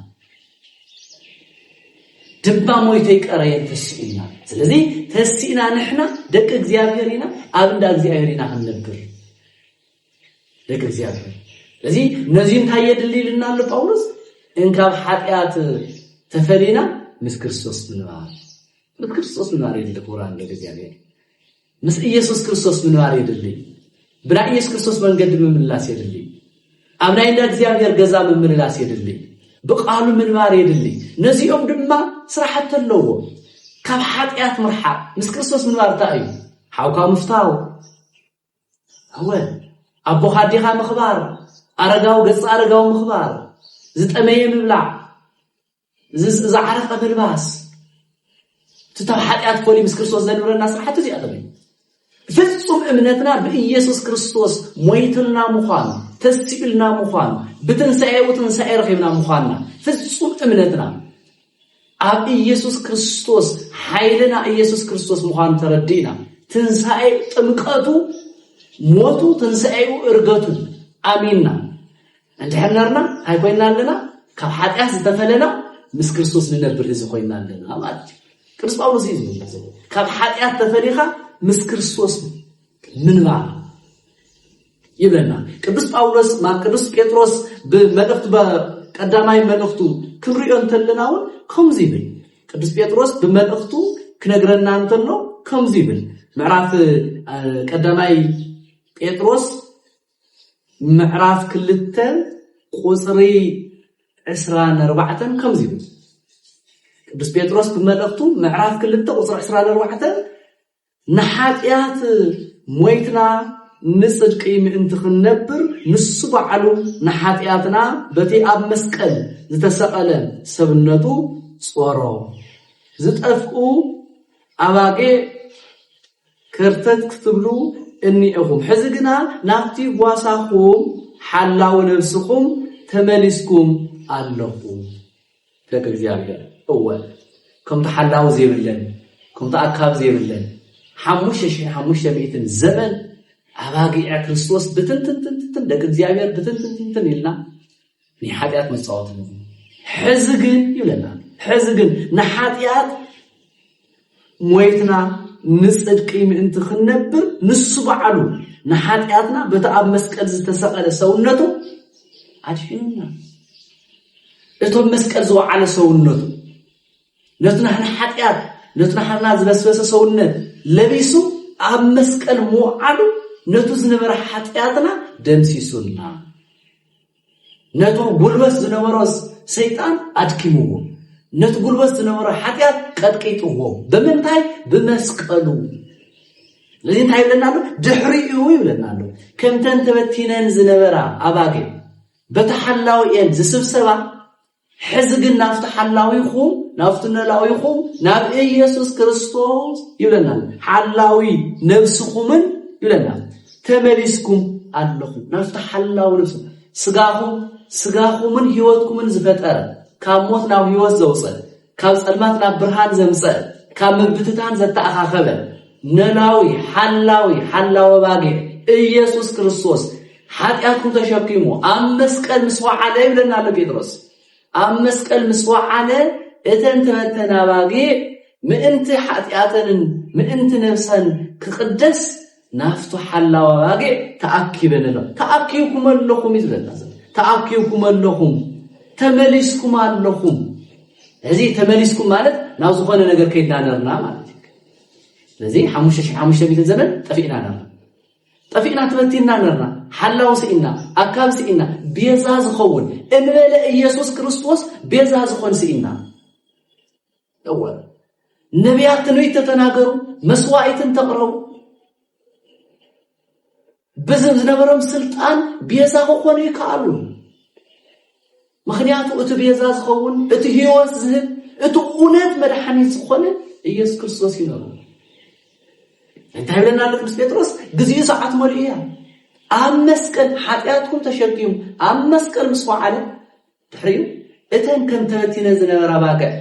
ድባ ሞይተ ይቀረየን ተሲእና። ስለዚ ተሲእና ንሕና ደቂ እግዚኣብሔር ኢና፣ ኣብ እንዳ እግዚኣብሔር ኢና ክንነብር። ደቂ እግዚኣብሔር። ስለዚ ነዚ እንታይ የድሊ ኢልና ኣሎ ጳውሎስ? እንካብ ሓጢኣት ተፈሊና ምስ ክርስቶስ ምንባር። ምስ ክርስቶስ ምንባር የድሊ ክቡራን ደቂ እግዚኣብሔር። ምስ ኢየሱስ ክርስቶስ ምንባር የድሊ። ብናይ ኢየሱስ ክርስቶስ መንገዲ ምምላስ የድሊ። ኣብ ናይ እንዳ እግዚኣብሔር ገዛ ምምልላስ የድሊ። ብቃሉ ምንባር የድሊ። ነዚኦም ድማ ስራሕቲ ኣለዎ። ካብ ሓጢኣት ምርሓቅ ምስ ክርስቶስ ምንባር እንታይ እዩ? ሓውካ ምፍታው። እወ ኣቦኻ ኣዴኻ ምኽባር፣ ኣረጋዊ ገጽ ኣረጋዊ ምኽባር፣ ዝጠመየ ምብላዕ፣ ዝዓረቐ ምልባስ። እቲ ካብ ሓጢኣት ፈልዩ ምስ ክርስቶስ ዘንብረና ስራሕቲ እዚኣቶም እዩ። ፍጹም እምነትና ብኢየሱስ ክርስቶስ ሞይትልና ምዃኑ፣ ተሲኡልና ምዃኑ፣ ብትንሳኤኡ ትንሳኤ ረኺብና ምዃንና ፍጹም እምነትና ኣብ ኢየሱስ ክርስቶስ ሓይልና ኢየሱስ ክርስቶስ ምዃኑ ተረዲእና ትንሳኤ ጥምቀቱ ሞቱ ትንሳኤኡ እርገቱ ኣሚንና እንድሕር ነርና እንታይ ኮይና ኣለና? ካብ ሓጢኣት ዝተፈለና ምስ ክርስቶስ ንነብር ህዝቢ ኮይና ኣለና ማለት እዩ። ቅዱስ ጳውሎስ እዩ ዝብል ዘሎ። ካብ ሓጢኣት ተፈሊኻ ምስ ክርስቶስ ምንባር ይብለና። ቅዱስ ጳውሎስ ማ ቅዱስ ጴጥሮስ ብመልእኽቱ ቀዳማይ መልእኽቱ ክንሪኦ እንተለና እውን ከምዚ ይብል። ቅዱስ ጴጥሮስ ብመልእኽቱ ክነግረና እንተሎ ከምዚ ይብል። ምዕራፍ ቀዳማይ ጴጥሮስ ምዕራፍ ክልተ ቁፅሪ ዕስራን ኣርባዕተን ከምዚ ይብል። ቅዱስ ጴጥሮስ ብመልእኽቱ ምዕራፍ ክልተ ቁፅሪ ዕስራን ኣርባዕተን ንሓጢኣት ሞይትና ንጽድቂ ምእንቲ ክንነብር ንሱ ባዕሉ ንሓጢኣትና በቲ ኣብ መስቀል ዝተሰቐለ ሰብነቱ ጾሮ። ዝጠፍኡ ኣባጊዕ ከርተት ክትብሉ እኒኤኹም። ሕዚ ግና ናብቲ ጓሳኹም ሓላዊ ነብስኹም ተመሊስኩም ኣለኹም። ደቂ እግዚኣብሔር እወ ከምቲ ሓላዊ ዘይብለን ከምቲ ኣካብ ዘይብለን ሓሙሽተ ሽሕን ሓሙሽተ ሚእትን ዘመን ኣባጊዐ ክርስቶስ ብትንትንትንትን ደቂ እግዚኣብሔር ብትንትንትንትን ኢልና ናይ ሓጢኣት መፃወቲ ንኹን። ሕዚ ግን ይብለና፣ ሕዚ ግን ንሓጢኣት ሞይትና ንፅድቂ ምእንቲ ክንነብር ንሱ ባዕሉ ንሓጢኣትና በቲ ኣብ መስቀል ዝተሰቐለ ሰውነቱ ኣድሒኑና። እቶም መስቀል ዝወዓለ ሰውነቱ ነቲ ናህና ሓጢኣት ነቲ ናህና ዝበስበሰ ሰውነት ለቢሱ ኣብ መስቀል ምውዓሉ ነቱ ዝነበረ ሓጢኣትና ደምሲሱልና። ነቱ ጉልበት ዝነበሮ ሰይጣን ኣድኪምዎ፣ ነቲ ጉልበት ዝነበሮ ሓጢኣት ቀጥቂጥዎ። ብምንታይ? ብመስቀሉ። ስለዚ እንታይ ይብለና ኣሎ? ድሕሪኡ ይብለና ኣሎ። ከምተን ተበቲነን ዝነበራ ኣባጊዕ በቲ ሓላዊኤን ዝስብሰባ ሕዚ ግን ናብቲ ሓላዊኹም ናብቲ ኖላዊኹም ናብ ኢየሱስ ክርስቶስ ይብለና። ሓላዊ ነብስኹምን ይብለና ተመሊስኩም ኣለኹም። ናብቲ ሓላዊ ነብስኹም ስጋኹም ስጋኹምን ህይወትኩምን ዝፈጠረ ካብ ሞት ናብ ህይወት ዘውፀ ካብ ጸልማት ናብ ብርሃን ዘምፀ ካብ ምብትታን ዘተኣኻኸበ ኖላዊ ሓላዊ ሓላዊ ባጌ ኢየሱስ ክርስቶስ ሓጢኣትኩም ተሸኪሙ ኣብ መስቀል ምስ ወዓለ ይብለና ኣሎ ጴጥሮስ። ኣብ መስቀል ምስ ወዓለ እተን ተበተና ባጊዕ ምእንቲ ሓጢኣተንን ምእንቲ ነብሰን ክቕደስ ናፍቱ ሓላዋ ባጊዕ ተኣኪበን ኣሎ። ተኣኪብኩም ኣለኹም እዩ ዝብለና ዘሎ። ተኣኪብኩም ኣለኹም፣ ተመሊስኩም ኣለኹም። እዚ ተመሊስኩም ማለት ናብ ዝኾነ ነገር ከይድና ነርና ማለት እዩ። ስለዚ ሓሙሽተ ሺሕ ሓሙሽተ ሚእቲ ዘመን ጠፊእና ነርና። ጠፊእና፣ ተበቲንና ነርና። ሓላው ስኢና፣ ኣካብ ስኢና፣ ቤዛ ዝኸውን እንበለ ኢየሱስ ክርስቶስ ቤዛ ዝኾን ስኢና። እወ፣ ነቢያት ትንቢት ተተናገሩ፣ መስዋዕትን ተቕረቡ፣ ብዝም ዝነበሮም ስልጣን ቤዛ ክኾኑ ይከኣሉ። ምኽንያቱ እቲ ቤዛ ዝኸውን፣ እቲ ህይወት ዝህብ፣ እቲ እውነት መድሓኒት ዝኾነ ኢየሱስ ክርስቶስ እዩ ነሩ። እንታይ ይብለና ኣሎ ቅዱስ ጴጥሮስ? ግዚኡ ሰዓት መሊኡ እያ። ኣብ መስቀል ሓጢኣትኩም ተሸኪሙ ኣብ መስቀል ምስ ወዓለ፣ ድሕሪኡ እተን ከም ተበቲነ ዝነበራ ባግዕ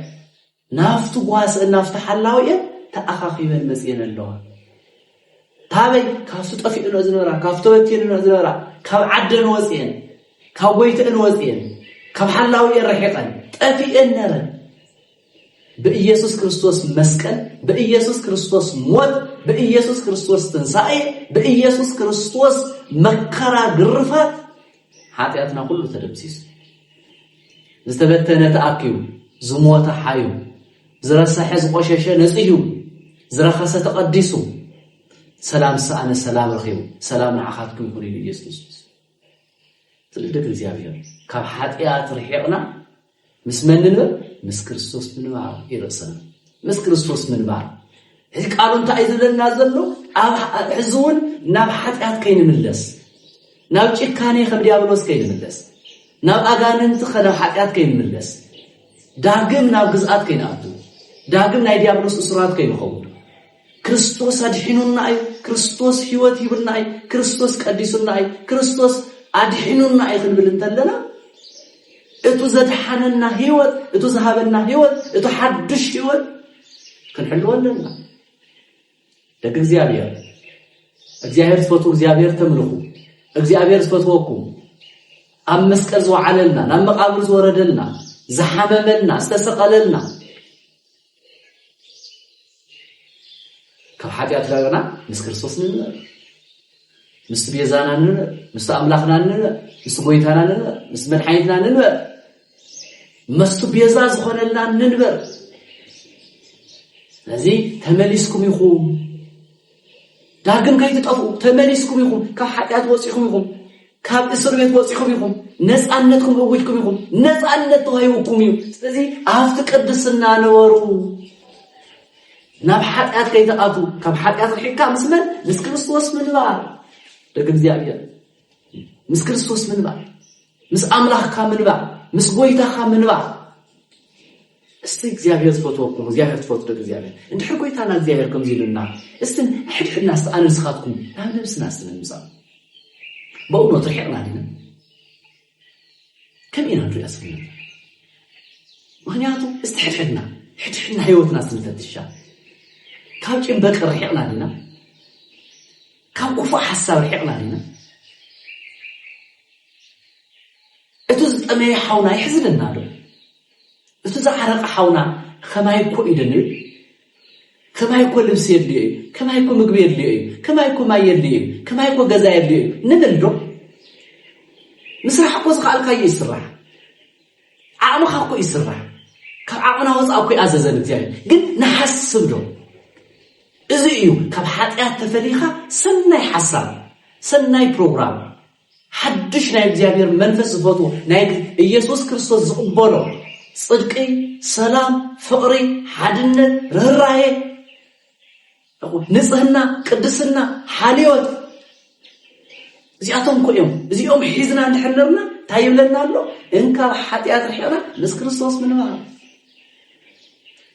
ናብቲ ጓስአን ናብቲ ሓላዊአን ተኣኻኺበን መፅየን ኣለዋ። ታበይ? ካብቲ ጠፊእንኦ ዝነበራ፣ ካብቲ ተበቲንንኦ ዝነበራ፣ ካብ ዓደን ወፅኤን፣ ካብ ጎይተአን ወፅኤን፣ ካብ ሓላዊአን ርሒቐን ጠፊኤን ነረን። ብኢየሱስ ክርስቶስ መስቀል፣ ብኢየሱስ ክርስቶስ ሞት፣ ብኢየሱስ ክርስቶስ ትንሳኤ፣ ብኢየሱስ ክርስቶስ መከራ ግርፋት ሓጢኣትና ኩሉ ተደምሲሱ። ዝተበተነ ተኣኪቡ፣ ዝሞተ ሓዩ፣ ዝረሰሐ ዝቆሸሸ ነጺሁ፣ ዝረኸሰ ተቐዲሱ፣ ሰላም ዝሰኣነ ሰላም ረኺቡ፣ ሰላም ንዓኻትኩም ይኹን ኢሉ ኢየሱስ ክርስቶስ። ስለዚ ደቂ እግዚኣብሔር ካብ ሓጢኣት ርሒቕና ምስ መን ንንበር? ምስ ክርስቶስ ምንባር ይርእሰና። ምስ ክርስቶስ ምንባር። እዚ ቃሉ እንታይ እዩ ዝብለና ዘሎ? ኣብ ሕዚ እውን ናብ ሓጢኣት ከይንምለስ፣ ናብ ጭካኔ ከም ዲያብሎስ ከይንምለስ፣ ናብ ኣጋንንቲ ከ ናብ ሓጢኣት ከይንምለስ፣ ዳግም ናብ ግዝኣት ከይንኣቱ፣ ዳግም ናይ ዲያብሎስ እሱራት ከይንኸውን። ክርስቶስ ኣድሒኑና እዩ፣ ክርስቶስ ህይወት ሂቡና እዩ፣ ክርስቶስ ቀዲሱና እዩ፣ ክርስቶስ ኣድሒኑና እዩ ክንብል እንተለና፣ እቱ ዘድሓነና ህይወት፣ እቱ ዝሃበና ህይወት፣ እቱ ሓዱሽ ህይወት ክንሕልዎ ኣለና። ደቂ እግዚኣብሔር፣ እግዚኣብሔር ትፈትዉ፣ እግዚኣብሔር ተምልኹ፣ እግዚኣብሔር ዝፈትወኩም፣ ኣብ መስቀል ዝወዓለልና፣ ናብ መቓብር ዝወረደልና፣ ዝሓመመልና፣ ዝተሰቐለልና፣ ካብ ሓጢኣት ዳግና ምስ ክርስቶስ ንንበር፣ ምስቲ ቤዛና ንንበር፣ ምስቲ ኣምላኽና ንንበር፣ ምስቲ ጎይታና ንንበር፣ ምስቲ መድሓኒትና ንንበር፣ ምስቲ ቤዛ ዝኾነልና ንንበር። ስለዚ ተመሊስኩም ኢኹም፣ ዳግም ከይትጠፍኡ ተመሊስኩም ኢኹም፣ ካብ ሓጢኣት ወፂኹም ኢኹም፣ ካብ እስር ቤት ወፂኹም ኢኹም፣ ነፃነትኩም እዊጅኩም ኢኹም፣ ነፃነት ተዋሂቡኩም እዩ። ስለዚ ኣብቲ ቅድስና ንበሩ። ናብ ሓጢኣት ከይትኣቱ፣ ካብ ሓጢኣት ርሒቕካ ምስ መን? ምስ ክርስቶስ ምንባር። ደቂ እግዚኣብሔር፣ ምስ ክርስቶስ ምንባር፣ ምስ ኣምላኽካ ምንባር፣ ምስ ጎይታኻ ምንባር። እስቲ እግዚኣብሔር ዝፈትወኩም፣ እግዚኣብሔር ትፈትዉ ደቂ እግዚኣብሔር። እንድሕር ጎይታና እግዚኣብሔር ከምዚ ኢሉና፣ እስቲ ሕድሕድና፣ እስቲ ኣነ ንስኻትኩም ናብ ነብስና እስቲ ንምጻእ። በእውነቱ ርሒቕና ዲና? ከም ኢና ንሪኣ እስኪ? ምኽንያቱ እስቲ ሕድሕድና፣ ሕድሕድና ህይወትና እስቲ ንፈትሻ። ካብ ጭንበቂ ርሒቕና ዲና? ካብ ክፉእ ሓሳብ ርሒቕና ዲና? እቲ ዝጠመየ ሓውና ይሕዝነና ዶ? እቲ ዝዓረቐ ሓውና ከማይ እኮ ኢደን እዩ፣ ከማይ እኮ ልብሲ የድልዮ እዩ፣ ከማይ እኮ ምግቢ የድልዮ እዩ፣ ከማይ እኮ ማይ የድልዮ እዩ፣ ከማይ እኮ ገዛ የድልዮ እዩ ንብል ዶ? ምስራሕ እኮ ዝኸኣልካዮ ይስራሕ፣ ዓቕምኻ እኮ ይስራሕ። ካብ ዓቕምና ወፃእ እኮ ይኣዘዘን እግዚኣብሔር። ግን ንሓስብ ዶ? እዚ እዩ ካብ ሓጢኣት ተፈሊኻ ሰናይ ሓሳብ፣ ሰናይ ፕሮግራም፣ ሓድሽ ናይ እግዚኣብሔር መንፈስ ዝፈትዎ፣ ናይ ኢየሱስ ክርስቶስ ዝቕበሎ ጽድቂ፣ ሰላም፣ ፍቕሪ፣ ሓድነት፣ ርህራሄ፣ ንጽህና፣ ቅድስና፣ ሓልዮት፣ እዚኣቶም እኮ እዮም። እዚኦም ሒዝና እንድሕር ነርና እንታይ ይብለና ኣሎ? እንካብ ሓጢኣት ርሒቕና ምስ ክርስቶስ ምንባር፣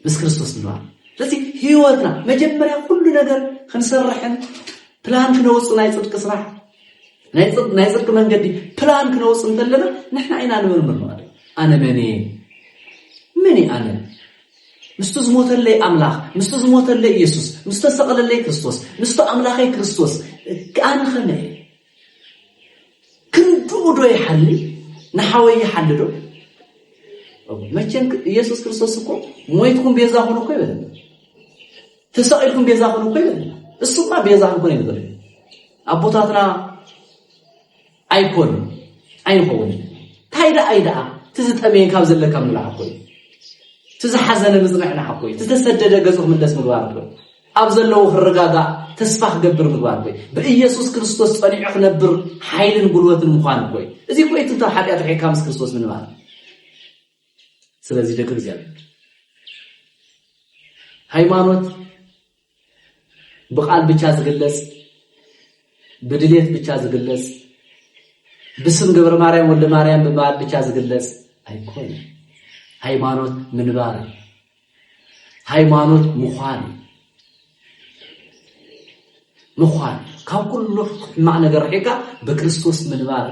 ምስ ክርስቶስ ምንባር። ስለዚ ህይወትና መጀመርያ ኩሉ ነገር ክንሰርሕን ፕላን ክነውፅእ ናይ ፅድቂ ስራሕ፣ ናይ ፅድ-፣ ናይ ፅድቂ መንገዲ ፕላን ክነውፅእ እንተለና ንሕና ኢና ንምርምር ማለት። ኣነ መን እየ? መን እየ ኣነ? ምስቱ ዝሞተለይ ኣምላኽ፣ ምስቱ ዝሞተለይ ኢየሱስ፣ ምስቱ ዝተሰቐለለይ ክርስቶስ፣ ምስቱ ኣምላኸይ ክርስቶስ፣ ኣነ ኸመይ እየ? ክንድኡ ዶ ይሓሊ? ንሓወይ ይሓሊ ዶ? መቸም ኢየሱስ ክርስቶስ እኮ ሞይትኩም ቤዛ ኹኑ እኮ ይበለና። ተሰቒልኩም ቤዛ ኹኑ እኮ ይበለና። እሱማ ቤዛ ክንኮን ኣይንኽእልን። ኣቦታትና ኣይኮኑ፣ ኣይንኸውንን። እንታይ ደኣ እዩ ደኣ? እቲ ዝጠመየ ካብ ዘለካ ምብላዕ እኮ እዩ። እቲ ዝሓዘነ ምጽንናዕ እኮ እዩ። እቲ ዝተሰደደ ገጹ ክምለስ ምግባር እኮ እዩ። ኣብ ዘለዎ ክረጋጋእ ተስፋ ክገብር ምግባር እኮ እዩ። ብኢየሱስ ክርስቶስ ጸኒዑ ክነብር ሓይልን ጉልበትን ምዃን እኮ እዩ። እዚ እኮ እዩ ትንታን ሓጢኣት ርሒቕካ ምስ ክርስቶስ ምንባር። ስለዚ ደቂ እግዚኣብሔር፣ ሃይማኖት ብቃል ብቻ ዝግለጽ፣ ብድሌት ብቻ ዝግለጽ፣ ብስም ገብረ ማርያም ወልደ ማርያም ብምባል ብቻ ዝግለጽ ኣይኮነን። ሃይማኖት ምንባር፣ ሃይማኖት ምዃን፣ ምዃን ካብ ኩሉ ሕማቕ ነገር ርሒቕካ ብክርስቶስ ምንባር፣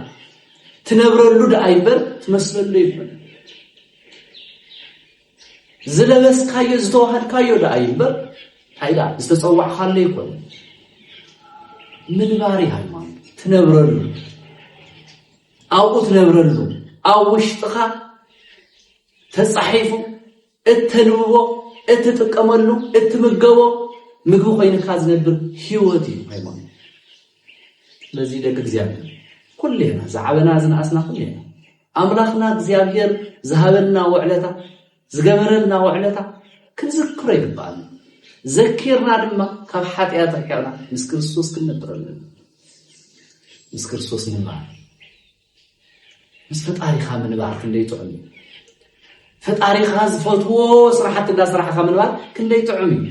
ትነብረሉ ደኣ ይንበር ትመስለሉ ይኮን። ዝለበስካዮ ዝተዋሃድካዮ ደኣ ይንበር እንታይ ደኣ ዝተጸዋዕካሉ ይኮን። ምንባር እዩ ሃይማኖት፣ ትነብረሉ፣ ኣብኡ ትነብረሉ፣ ኣብ ውሽጥኻ ተጻሒፉ እተንብቦ፣ እትጥቀመሉ፣ እትምገቦ ምግቢ ኮይንካ ዝነብር ህይወት እዩ ሃይማኖት። ስለዚ ደቂ እግዚኣብሔር ኩሌና ዝዓበና ዝነኣስና ኩሌና ኣምላኽና እግዚኣብሔር ዝሃበና ውዕለታ፣ ዝገበረልና ውዕለታ ክንዝክሮ ይግባኣና። ዘኪርና ድማ ካብ ሓጢኣት ርሒቕና ምስ ክርስቶስ ክንነብር ኣለና። ምስ ክርስቶስ ምንባር፣ ምስ ፈጣሪኻ ምንባር ክንደይ ጥዑም እዩ። ፈጣሪኻ ዝፈትዎ ስራሓት እንዳሰራሕኻ ምንባር ክንደይ ጥዑም እዩ።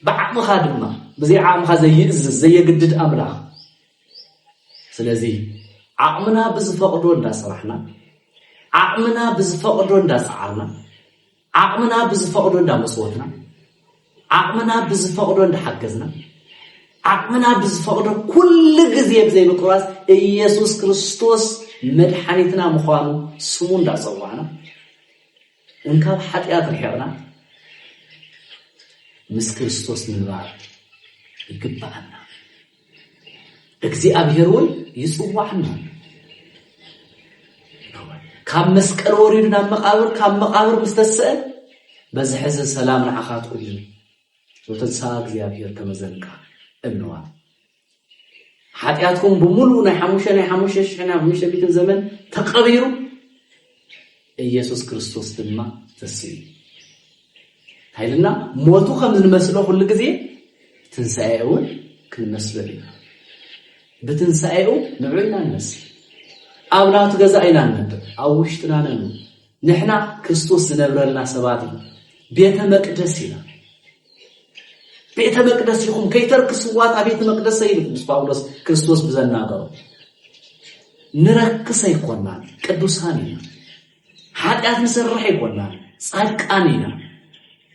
ብዓቕምኻ ድማ፣ ብዘይ ዓቕምኻ ዘይእዝዝ ዘየግድድ ኣምላኽ። ስለዚ ዓቕምና ብዝፈቕዶ እንዳሰራሕና፣ ዓቕምና ብዝፈቕዶ እንዳሰዓርና፣ ዓቕምና ብዝፈቕዶ እንዳመስወትና፣ ዓቕምና ብዝፈቕዶ እንዳሓገዝና፣ ዓቕምና ብዝፈቕዶ ኩሉ ግዜ ብዘይ ምቅዋስ ኢየሱስ ክርስቶስ መድሓኒትና ምዃኑ ስሙ እንዳጸዋዕና፣ እንካብ ሓጢኣት ርሒቕና ምስ ክርስቶስ ምንባር ይግብኣና። እግዚኣብሔር እውን ይጽዋዕና። ካብ መስቀል ወሪዱ ናብ መቃብር፣ ካብ መቃብር ምስ ተስአ፣ በዚ ሕዚ ሰላም ንዓኻትኩም እዩ፣ ወተንሳ እግዚኣብሔር ከመዘንካ እምንዋ። ሓጢኣትኩም ብምሉእ ናይ ሓሙሽተ ናይ ሓሙሽተ ሽሕን ሓሙሽተ ሚእትን ዘመን ተቐቢሩ፣ ኢየሱስ ክርስቶስ ድማ ተስኡ። ሃይልና ሞቱ ከም እንመስሎ ኩሉ ግዜ ትንሳኤ እውን ክንመስሎ ኢና። ብትንሳኤኡ ንዑ ኢና ንመስል። ኣብ ናቱ ገዛ ኢና ንነብር፣ ኣብ ውሽጥና ነኑ። ንሕና ክርስቶስ ዝነብረልና ሰባት ኢና። ቤተ መቅደስ ኢና። ቤተ መቅደስ ኢኹም ከይተርክስዋ እታ ቤተ መቅደሰ ኢሉ ቅዱስ ጳውሎስ ክርስቶስ ብዘናገሮ። ንረክስ ኣይኮናን፣ ቅዱሳን ኢና። ሓጢኣት ንሰርሕ ኣይኮናን፣ ጻድቃን ኢና።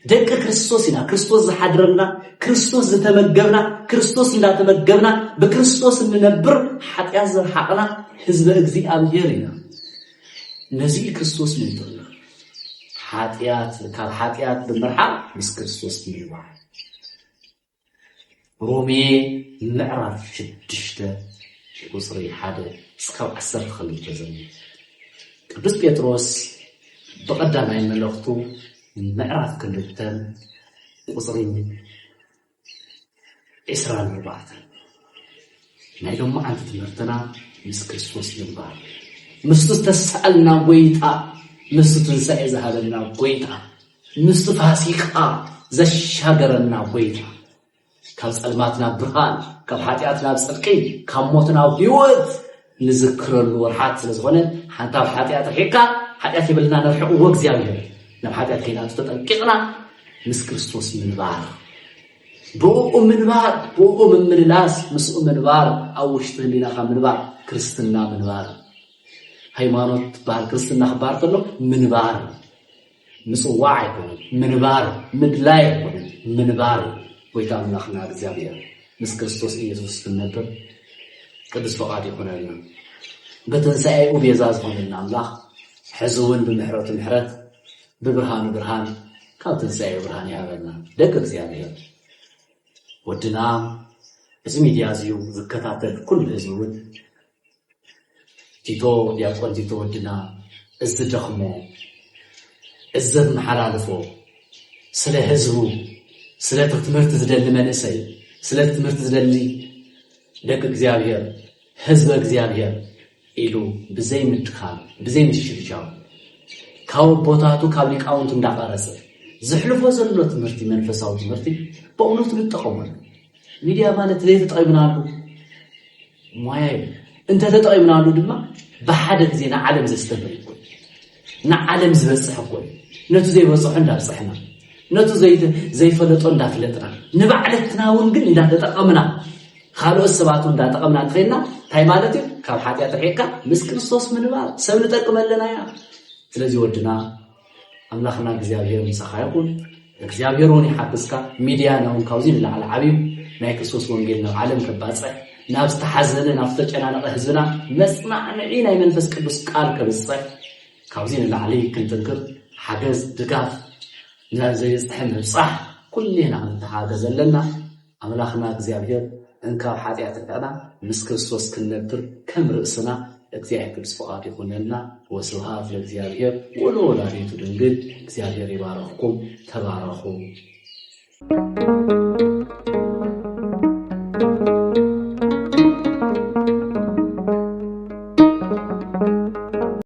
ደቂ ክርስቶስ ኢና። ክርስቶስ ዝሓድረና፣ ክርስቶስ ዝተመገብና፣ ክርስቶስ እንዳተመገብና ብክርስቶስ እንነብር፣ ሓጢኣት ዘርሓቕና ህዝበ እግዚኣብሔር ኢና። ነዚ እዩ ክርስቶስ መይቱልና። ሓጢኣት፣ ካብ ሓጢኣት ብምርሓቕ ምስ ክርስቶስ ምንባር። ሮሜ ምዕራፍ ሽዱሽተ ቁጽሪ ሓደ እስካብ ዓሰርተ ክልተ ዘሎ። ቅዱስ ጴጥሮስ ብቐዳማይ መልእኽቱ ምዕራፍ ክልተ ቁጽሪ ዒስራን ኣርባዕተን። ናይ ሎማዓንቲ ትምህርትና ምስ ክርስቶስ ምንባር። ምስቱ ዝተሳእልና ጎይታ፣ ምስቱ ትንሳኤ ዝሃበና ጎይታ፣ ምስቱ ፋሲካ ዘሻገረና ጎይታ፣ ካብ ጸልማት ናብ ብርሃን፣ ካብ ሓጢኣት ናብ ጽድቂ፣ ካብ ሞት ናብ ህይወት ንዝክረሉ ወርሓት ስለ ዝኾነ፣ ሓንቲ ኣብ ሓጢኣት ርሒቕካ፣ ሓጢኣት የብልና ነርሕቕዎ እግዚኣብሔር፣ ናብ ሓጢኣት ከይንኣቱ ተጠንቂቕና ምስ ክርስቶስ ምንባር። ብእኡ ምንባር፣ ብእኡ ምምልላስ፣ ምስኡ ምንባር፣ ኣብ ውሽጢ ህሊናኻ ምንባር፣ ክርስትና ምንባር። ሃይማኖት ትበሃል ክርስትና ክበሃል ከሎ ምንባር፣ ምጽዋዕ ኣይኮነን፣ ምንባር፣ ምድላይ ኣይኮነን፣ ምንባር። ጎይታ ኣምላኽና እግዚኣብሔር ምስ ክርስቶስ ኢየሱስ ክንነብር ቅዱስ ፈቓድ ይኹነልና። ብትንሳኤኡ ቤዛ ዝኾነልና ኣምላኽ ሕዚ እውን ብምሕረቱ ምሕረት፣ ብብርሃኑ ብርሃን፣ ካብ ትንሳኤኡ ብርሃን ይሃበልና። ደቂ እግዚኣብሔር፣ ወድና፣ እዚ ሚድያ እዚ ዝከታተል ኩሉ ህዝቢ እውን፣ ቲቶ፣ ዲያቆን ቲቶ ወድና፣ እዚ ደኽሞ፣ እዚ ዘመሓላልፎ፣ ስለ ህዝቡ፣ ስለ ትምህርቲ ዝደሊ መንእሰይ፣ ስለ ትምህርቲ ዝደሊ ደቂ እግዚኣብሔር፣ ህዝበ እግዚኣብሔር ኢሉ ብዘይ ምድካም፣ ብዘይ ምሽርሻው፣ ካብ ኣቦታቱ፣ ካብ ሊቃውንቱ እንዳቐረጸ፣ ዝሕልፎ ዘሎ ትምህርቲ፣ መንፈሳዊ ትምህርቲ፣ በእውነቱ ንጠቐመሉ። ሚድያ ማለት ዘይተጠቒምናሉ ሞያ እዩ። እንተተጠቒምናሉ ድማ ብሓደ ግዜ ንዓለም ዘስተምር ይኮን፣ ንዓለም ዝበፅሕ እኮ እዩ። ነቱ ዘይበፅሖ እንዳብፅሕና፣ ነቱ ዘይተ- ዘይፈለጦ እንዳፍለጥና፣ ንባዕለትና እውን ግን እንዳተጠቐምና፣ ካልኦት ሰባት እውን እንዳጠቐምና እንተኸይንና እንታይ ማለት እዩ? ካብ ሓጢኣት ርሒቕካ ምስ ክርስቶስ ምንባር። ሰብ ንጠቅም ኣለና እያ። ስለዚ ወድና፣ ኣምላኽና እግዚኣብሔር ምሳኻ ይኹን። እግዚኣብሔር እውን ይሓግዝካ። ሚድያና እውን ካብዚ ንላዕሊ ዓብዩ ናይ ክርስቶስ ወንጌል ናብ ዓለም ከባፅሕ፣ ናብ ዝተሓዘነ ናብ ዝተጨናነቐ ህዝብና መፅናዕንዒ ናይ መንፈስ ቅዱስ ቃል ከብፅሕ፣ ካብዚ ንላዕሊ ክንጥንክር ሓገዝ ድጋፍ ናብ ዘይብፅሕ ምብፃሕ ኩሌና ክንተሓገዝ ኣለና። ኣምላኽና እግዚኣብሔር እንካብ ሓጢኣት ርሕቕና ምስ ክርስቶስ ክንነብር ከም ርእስና እግዚኣብሔር ቅዱስ ፍቓድ ይኹነልና። ወስብሃት ለእግዚኣብሔር ወለወላዲቱ ድንግል። እግዚኣብሔር ይባረኽኩም። ተባረኹ።